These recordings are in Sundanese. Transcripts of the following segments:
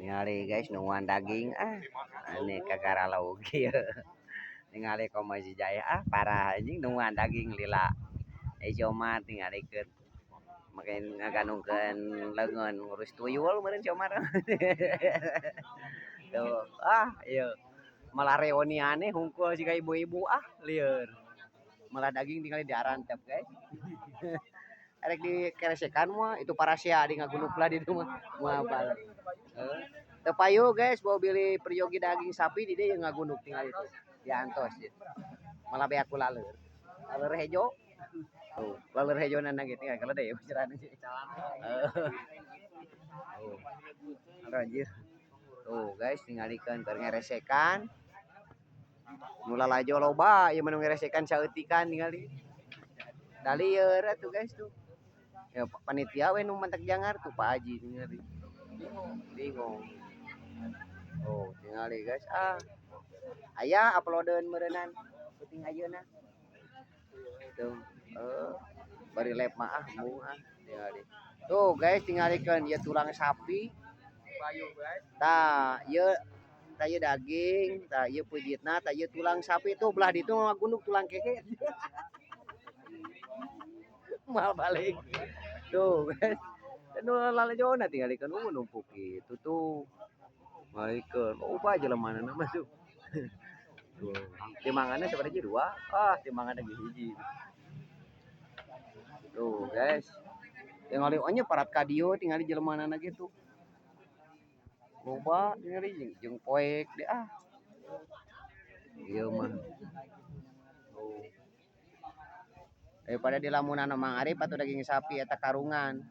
Ningali, guys, nungguan daging, ah ane kagaralaug ieu. Ningali komo si Jaya, ah parah anjing nungguan daging lila. Eh, si Omar tingalikeun make ngagandongkeun leungeun ngurus tuyul meureun si Omar. Tuh, ah ieu malah reunian hungkul siga ibu-ibu, ah lieur. Malah daging tingali diarantep, guys. Erek dikeresekan moal itu parasea di ngagunduk lah di dieu mah moal balik. Heuh. Teu payu, guys, bawa bilih peryogi daging sapi di dieu ngagunduk tingali tuh. Diantos ieu. Malah beak ku laleur. Laleur hejo. Tuh, laleur hejona ge tinggal keledai usiran. Heuh. Tuh. Anjir. Tuh, guys, tingalikeun keur ngeresekan. Nu lalajo loba ieu mah nu ngeresekan saeutikan tingali. Da lieur atuh, guys, tuh. Ya panitia we nu mantak jangar tuh Pak Haji tingali. Bingung. Oh, tingali, guys, ah. Aya uploadeun meureunnan penting ayeuna. Tuh, bari lep mah, ah embung ah tingali. Tuh, guys, tingalikeun ieu tulang sapi. Tah, ieu tah ieu daging, tah ieu peujitna, tah ieu tulang sapi tuh belah ditu ngagunduk tulang kehe. Moal balik. Tuh, guys. Nu lalajona tingalikeun numpuk kitu tuh. Tingalikeun loba jelemanana mah tuh. Tuh, timbanganna sabaraha dua? Ah, timbanganna ge hiji. Tuh, guys. Tingali nya parat ka dieu tingali jelemanana ge tuh. Loba tingali jeung poek deui, ah. Ieu mah. Tuh. Daripada dilamunan Mang Arif atuh daging sapi eta karungan.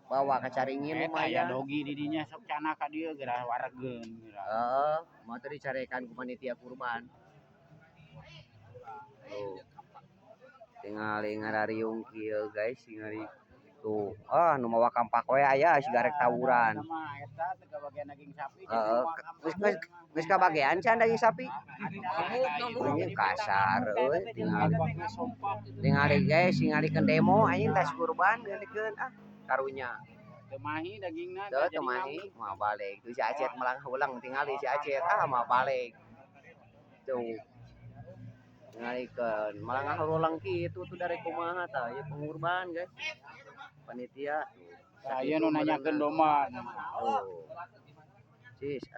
Bawa ka Caringin. Eta aya Lumayan. Dogi di dinya sok canah ka dieu geura waregeun geura. Heeh, moal teh dicarekan ku panitia kurban. Tuh. Tingali ngarariung kieu, guys, tingali. Tuh, ah nu mawa kampak we aya siga rek tawuran. Mah eta teu kabagian daging sapi. Heeh, geus geus geus kabagean can daging sapi? Anjing kasar euy tingali. Tingali, guys, tingalikeun demo anjing tas kurban tingalikeun, ah karunya. Teu mahi dagingna. Teu teu mahi, moal balik. Tuh si Acet melang ulang tingali si Acet, ah moal balik. Tuh. Tingalikeun malah ngahulang kitu tuh dari kumaha tah ieu pengurban, guys. Panitia. Saya nu nanyakeun domba. Tuh. Cis.